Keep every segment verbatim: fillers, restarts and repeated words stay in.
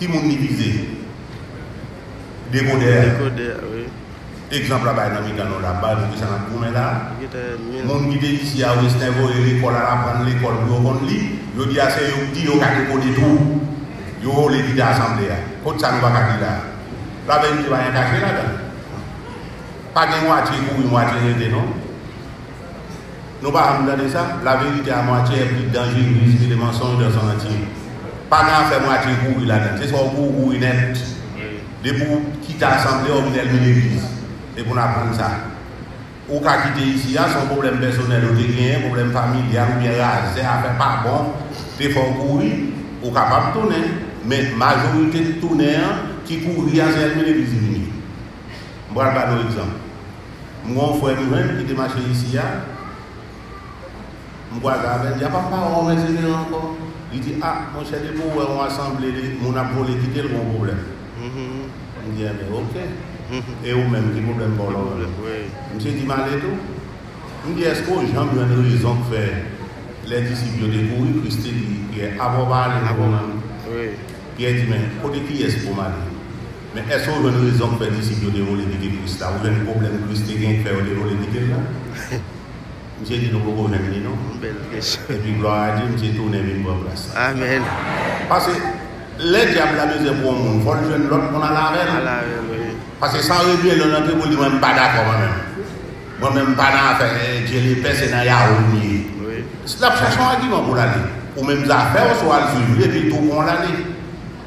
Ki moun li vize? Dekodè. Dekodè, wi. Egzanp la bay nan mitan nou la, bay pou ki sa n ap goumen la. Moun ki te isi a, Westin voye lekòl al aprann lekòl pou yo konn li. Jodi a se yo ki di yo ka dekode tou. Yo vole kite asanble a. Kot sa nou pa ka di la? Laverite pa gen kache ladan. Pa gen mwatye kouri, mwatye rete non. Nou pa janm tande sa? La vérité à moitié est plus dangereuse que le mensonge dans son entier. Pa gen afè mwatye kouri ladan. Se swa w pou w kouri nèt. Depi w kite asanble a, w vin èlmi legliz. Se pou n aprann sa. Ou ka kite isi a, se yon pwoblèm pèsonèl ou te genyen, pwoblèm familyal oubyen razè, afè pa bon, te fè w kouri, ou kapab tounen. Men majorite k tounen an, ki kouri a, se èlmi legliz li vin ye. M pral ba nou egzanp. M gen yon frè m jwenn ki te mache isi a. M kwaze avè l, li di, "A, papa, w wè w mèsenè ankò?" Li di, "A, monchè, depi w wè yon asanble de moun ap vole kite l, gen yon pwoblèm." M di, "Enben, oke. E ou menm, ki pwoblèm pa w la w menm?" Misye di, "M ale tou." M di, "Èske w janm jwenn rezon k fè lè disip yo te kouri, Kris te di Pyè, 'Apa w pa ale, non, menm?'" Pyè di, "Men, kote kiyès pou m ale?" Men èske w jwenn rezon k fè disip yo te vole kite Kris la? Ou jwenn pwoblèm Kris te gen k fè yo te vole kite l la? Misye di nou poko jwenn li non. Bèl kesyon. Epi glwa a Dye, misye tounen vin pran plas la. Amèn. Paske lè dyab la bezwen pran yon moun, fò l jwenn lòt moun al avè l. Al avè l, wi. Paske san rebelyon nan tribou li, mwen m pa dakò mwen menm. Mwen menm m pa nan afè, eh, dye lepè, se nan yaou m ye. Wi. L ap chache yon agiman pou l ale. Ou menm zafè w, si w al swiv li, epi tou pran w l ale.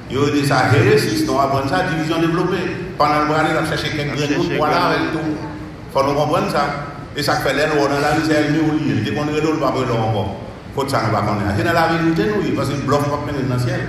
Yo rele sa heresi, sinon w aprann sa, divizyon devlope. Pandan l prale, l ap chache kèk grenn moun pou al avè l tou. Fò nou konprann sa. E sa k fè lè l wè w nan lari, se èlmi w li ye. Li te konn rele w, li p ap rele w ankò. Kot sa nou pa konnen an? Se nan laverite nou ye, paske blòf p ap mennen n nan syèl.